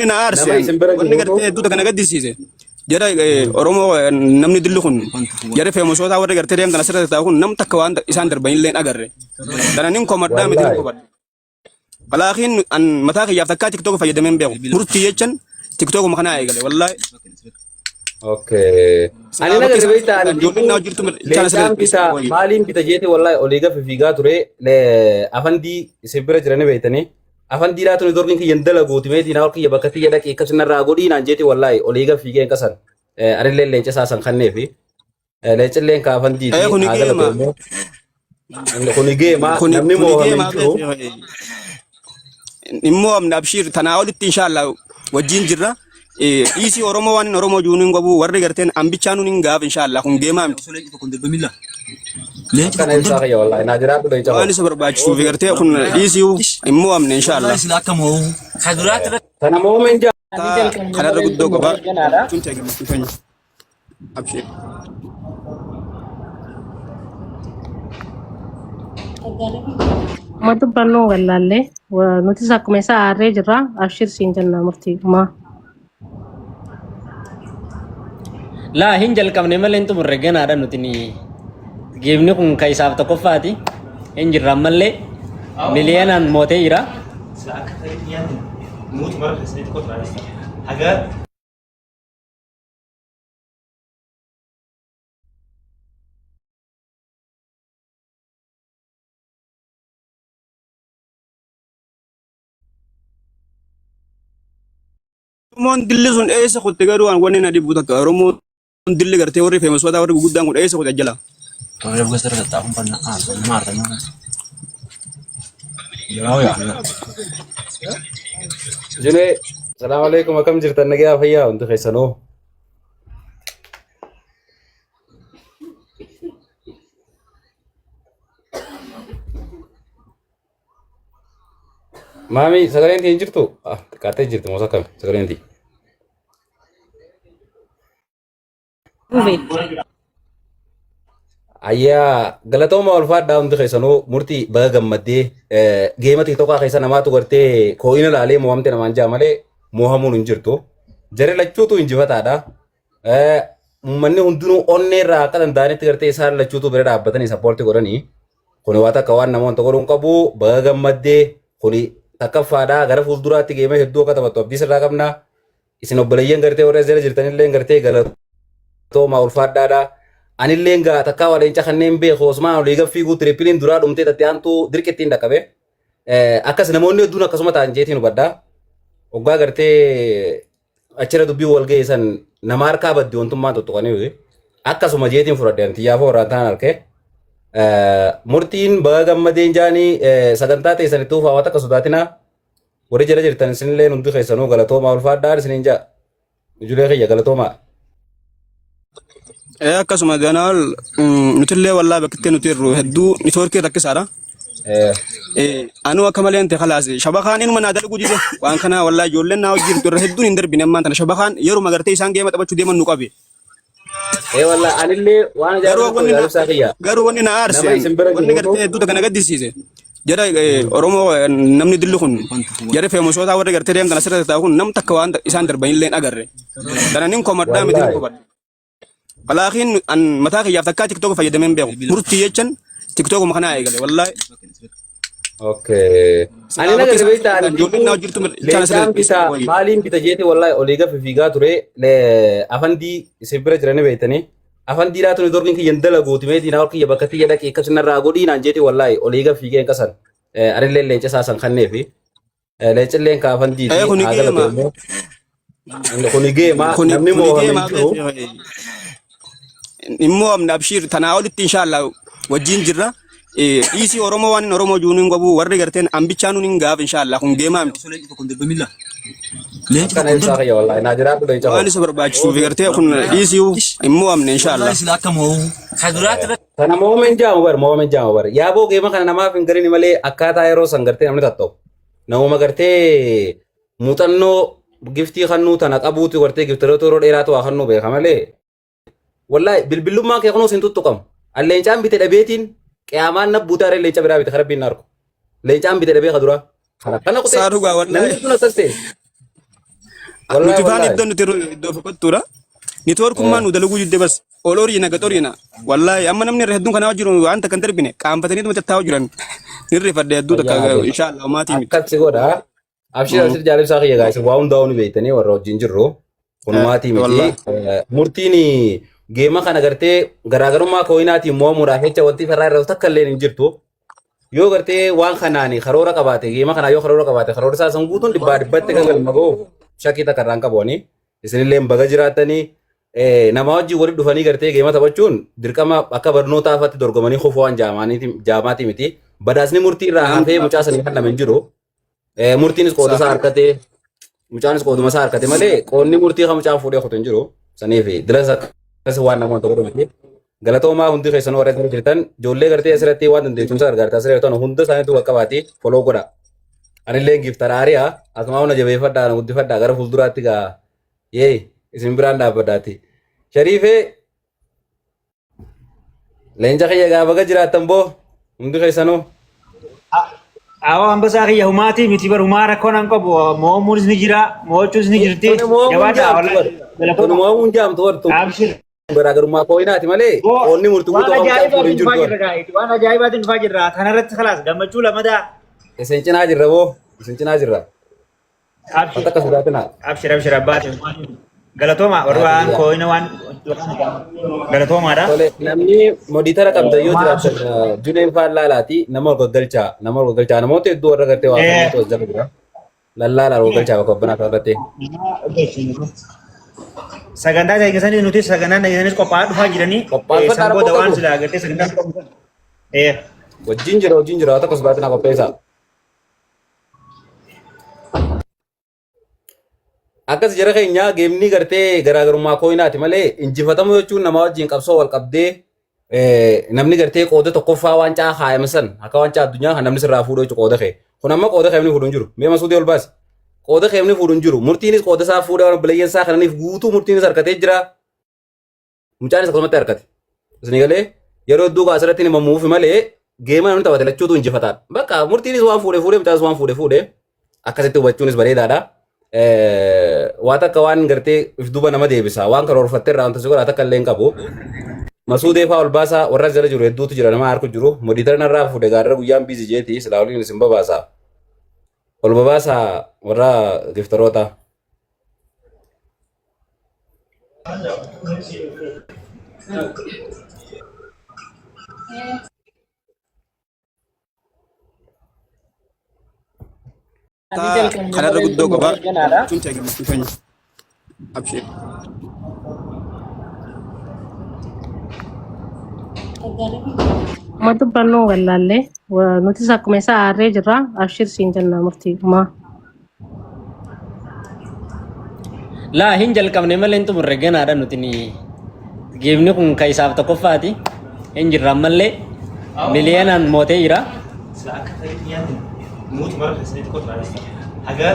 na aarse Nama isin bira wanni jirutu gartee hedduu takka na gaddisiise. Jara Oromoo namni dilli kun jara feemosoota warri gartee deemtan asirra taa'u kun nam takka waan isaan darbanillee hin agarre. Tana nin komadhaa miti nin wallaahi. kobadha. Walaakin an mataa kiyyaaf takkaa tiktook fayyadamee hin beeku. Murtii jechan tiktookuma kanaa eegale wallaahi. Okay. Ani Silaa na bakki gadi isaan beektaa ani ijoolleen fiiguu naa jirtu chaan leencaan asirra bita maaliin bita jeete wallahi olii gafe fiigaa ture afandii isin bira jiranii beektanii afandii laatu ni dorgin kiyyan dalaguuti meetii naa kiyya bakka tiyya dhaqee akkas narraa godhii naan jeete wallahi olii gafe fiigee hin qasan anillee leenca isaa san kanneefi leencilleen ka afandiiti Kuni haa geema. galatoomu. Kuni geema Kuni namni kuni moohame geema hin jiru. Immoo amna abshiir tanaa olitti inshallah wajjin jirra. Dhiisii Oromoo waan inni Oromoo jiru hin qabu warri garteen ambichaa nuun hin gaaf inshallah kun geemaa miti. Akkana ibsaa kiyya wallahi naa jiraadhu leenca Waan koo. isa barbaachisuuf gartee kun dhiisii immoo amna inshallah. Tana moohame hin Taa kanarra guddoo qaba. Tun ta'e gammachuu keenya. Abshiir. Ma dubbannoo wallaallee nutis akkuma isaa aarree jirra abshir siin jenna murtii dhumaa. Laa hin jalqabne malee hin xumurre ganaadha nuti ni geemni kun kan isaaf tokkoffaati hin jirra ammallee miliyoonaan mootee jira. Oromoon dilli sun eessa kutte garuu waan wanni na dhibu takka Oromoon dilli gartee warri feemasoota warri guguddaan kun eessa kutte jala. Jilee, salaam alaikum akkam jirtan nagaa fayyaa hundi keessanuu. Maami sagaleen tii hin jirtu? Ah, xiqqaattee jirti moo akkami sagaleen tii? Ayyaa galatooma ulfaadhaa hundi keessanuu murtii baga gammaddee geema tiktookaa keessa namaatu gartee koo'ina laalee mo'amte namaan jaa malee mo'amuun hin jirtu. Jarri lachuutu injifataadha. Uummanni hundinuu onnee irraa akka danda'anitti gartee isaan lachuutu bira dhaabbatanii sappoortii godhanii. Kuni waa takka waan namoota godhuun qabu baga gammaddee kuni takkaffaadha gara fuulduraatti geema hedduu akka taphattu abdii sirraa qabna. Isin obboleeyyan gartee warra as jala jirtanillee gartee galatoomaa ulfaadhaadha. Anillee gaa takkaa waa leenca kanneen beeku osumaan olii gad fiiguu tirippiliin duraa dhumtee tatti aantuu dirqittiin dhaqqabe. Akkas namoonni hedduun akkasuma ta'an jeetiin hubadha. Hoggaa gartee achirra dubbii wal ga'e san nama harkaa baddi wantummaan tuttuqanii akkasuma jeetiin fudhadhe anti yaafoo irraan ta'an harkee. Murtiin baga gammadeen jaanii sagantaa teessan itti ufaa waan takka sodaatinaa. Warri jala jirtan isinillee hundi keessanuu galatoomaa ulfaadhaa isiniin ja'a. Ijoollee kiyya galatoomaa. Akkasuma ganaal nutillee wallaa bakkittee nuti irru hedduu niitoorkii rakkisaadha. Anuu akka malee ante kalaas shabakaan inuma naa dalaguu dide waan kana wallaa ijoolleen naa hojii irra hedduun hin darbine ammaan tana shabakaan yeruma gartee isaan geema taphachuu deeman nu qabe. Wallaa anillee waan Garuu ajaa'ibaa tokko wanni na yaadubsaa kiyya. garuu wanni na aarse Nama isin bira wanni jirutu gartee hedduu takka na gaddisiise. Jara Oromoo namni dilli kun jara feemosoota warri gartee deemtan asirra taa'u kun nam takka waan isaan darbanillee hin agarre. Tana nin komadhaa miti nin wallaahi. kobadha. Walaakin an mataa kiyyaaf takkaa tiktook fayyadamee hin beeku. Murtii jechan tiktookuma kanaa eegale wallaahi. Okay. Ani Silaa na bakki gadi isaan beektaa ani ijoolleen naa fiiguu jirtu chaan asirra leencaan bita maaliin bita jeete wallahi olii gafe fiigaa ture afandii isin bira jiranii beektanii afandii laatu ni dorgin kiyyan dalaguuti meetii naa kiyya bakka tiyya dhaqee akkas narraa godhii naan jeete wallahi olii gafe fiigee hin qasan anillee leenca isaa san kanneefi Leencilleen ka afandiiti Kuni haa geema. galatoomu. Kuni geema Kuni namni kuni moohame geema hin jiru. Immoo amna abshiir tanaa olitti inshallah wajjin jirra. Dhiisii Oromoo waan inni Oromoo jiru hin qabu warri garteen ambichaa nuun hin gaaf inshallah kun geemaa miti. Akkana ibsaa kiyya wallahi naa jiraadhu leenca Waan koo. isa barbaachisuuf gartee kun dhiisii immoo amna inshallah. Kana moome hin jaamu bar moome hin jaamu bar. Yaaboo geema kana namaaf hin galini malee akkaataa yeroo san gartee namni tatta'u. Namuma gartee muuxannoo giftii kannuu tana qabuutu gartee giftiroota yeroo dheeraatu waa kannuu beeka malee. Wallahi bilbilummaan kee kunuus hin tuttuqamu. An leencaan bite dhabeetiin qiyaamaan na buutaa ree leenca biraa bite kan rabbiin na arku. Leencaan bite dhabee ka duraa. Kana kana kutee Saa dhugaa namni wallahi. kun akkas ta'e. Wallaahi Nuti faan wallaahi. iddoo nuti iddoo boqottuudha. Networkummaan nu dalaguu didde bas. Ol oriina gad oriina. Wallaahi amma namni irra hedduun kanaa jiru waan takka hin darbine qaanfatanii dhuma tattaa'u jiran. Ni rifadhe hedduu takka Fayyaa haa ta'u. inshaallah maatii miti. Akkas si godha. Abshir abshir jaalibsaa kiyya gaa'isa waa hundaa'uu ni beektanii warra wajjin jirru. Kunumaatii miti. Wallaahi. Murtiin geema kana gartee garaagarummaa kooyinaatiin mo'amuudhaaf jecha wanti farraa irra takka illee hin jirtu. Yoo gartee waan kanaan karoora qabaate geema kanaa yoo karoora qabaate karoora isaa san guutuun dhibbaa dhibbatti kan galma ga'u shakkii takka irraan qabu ani. Isinillee baga jiraattanii nama wajjin walitti dhufanii gartee geema taphachuun dirqama akka barnootaa fa'aatti dorgomanii kufuu waan jaamaati miti. Badhaasni murtii irraa hafee mucaa sanii kan lama hin jiru. Murtiinis qooda isaa harkatee mucaanis qooduma isaa harkate malee qoodni murtii kan mucaan fuudhee kutu hin jiru. Saniif dilas akkas waan namoota godhu miti. Galatoomaa hundi keessan warra asirra jirtan ijoollee gartee asirratti waan dandeessuun isa gargaartaa asirra jirtan hunda isaaniitu qaqqabaati foloo godha. Anillee giftara ari'a asumaa hunda jabeeffadhaa na guddifadhaa gara fuulduraatti gaa yee isin biraan dhaabbadhaati. Shariifee Leenca kiyya gaa baga jiraattan boo hundi keessanuu. Awwa hambasaa kiyya humaatii miti bar humaa rakkoon an qabu mo'amuunis ni jira mo'achuunis ni jirti Tuni mo'amuun jabaadhaa jaamtu wallahi bar. Tuni galatooma mo'amuun jaamtu bar. Tun abshir garaagarummaa kooyinaati malee boo qoonni murtii waan guutuu kan mucaan fuudhu ajaa'ibaatiin hin dhufaa jirtu bar. jirra gaa'eeti waan ajaa'ibaatiin dhufaa jirra kanarratti khalaas gammachuu lamadaa Isin cinaa jirra boo. Isin cinaa jirra. Abshir. Wanta akka sodaatinaa. Abshir abshir abbaate. Galatooma warri waan kooyina waan galatoomaadha. Tole namni moditara qabda yoo jiraatan Juleen Faallaalaati nama ol gaggalchaa nama ol gaggalchaa namoota hedduu warra gartee waa kan as jala jira. Lallaalaa ol gaggalchaa bakka obbanaa irratti. Sagantaa dhageessanii nuti sagantaa dhageessanis qophaa'aa dhufaa jiranii. Qophaa'aa San booda waan qabu. silaa agartee sagantaa qabu. Wajjin jira wajjin jira tokko sodaatinaa qopheessaa. Akkas jara keenya geemni gartee garaagarummaa kooyinaati malee injifatamuu jechuun nama wajjin qabsoo wal qabdee namni gartee qooda tokkoffaa waancaa kaayame san akka waancaa addunyaa kan namni sirraa fuudhu jechuudha qooda kee. Kun amma qooda keemni fuudhu hin jiru. Mee masuudii ol baasi. Qooda keemni fuudhu hin jiru. Murtiinis qooda isaa fuudhee waan obboleeyyan isaa kananiif guutuu murtiinis harkatee jira. Mucaanis akkasumatti harkate. Isin galee yeroo hedduu asirratti ni mamuufi malee geema namni taphate lachuutu injifataadha. Bakka murtiinis waan fuudhe fuudhe mucaanis waan fuudhe fuudhe akkasitti hubachuunis bareedaadha. Waa takka waan gartee if duuba nama deebisa waan karoorfatte irraa wanta si godhaa takka illee hin qabu. Masuudee fa'aa ol baasaa warra jala jiru hedduutu jira nama harku jiru. Modiitara narraa fuudhe gaarra guyyaan biizi jeeti silaa oliin isin babaasa. Ol babaasaa warra giftaroota. Kanarra guddoo qaba. Gammachuun ta'e gammachuu keenya. Abshir. Uma dubbannoo wallaallee nutis akkuma isaa aarree jirra. Abshir siin jenna murtii umaa. Laa hin jalqabne malee hin xumurre ganaadha nuti ni geemni kun kan isaaf tokkoffaati hin jirra ammallee miliyoonaan mootee jira. Sila akka ta'e dhiyaatan muutuma keessatti qotu haga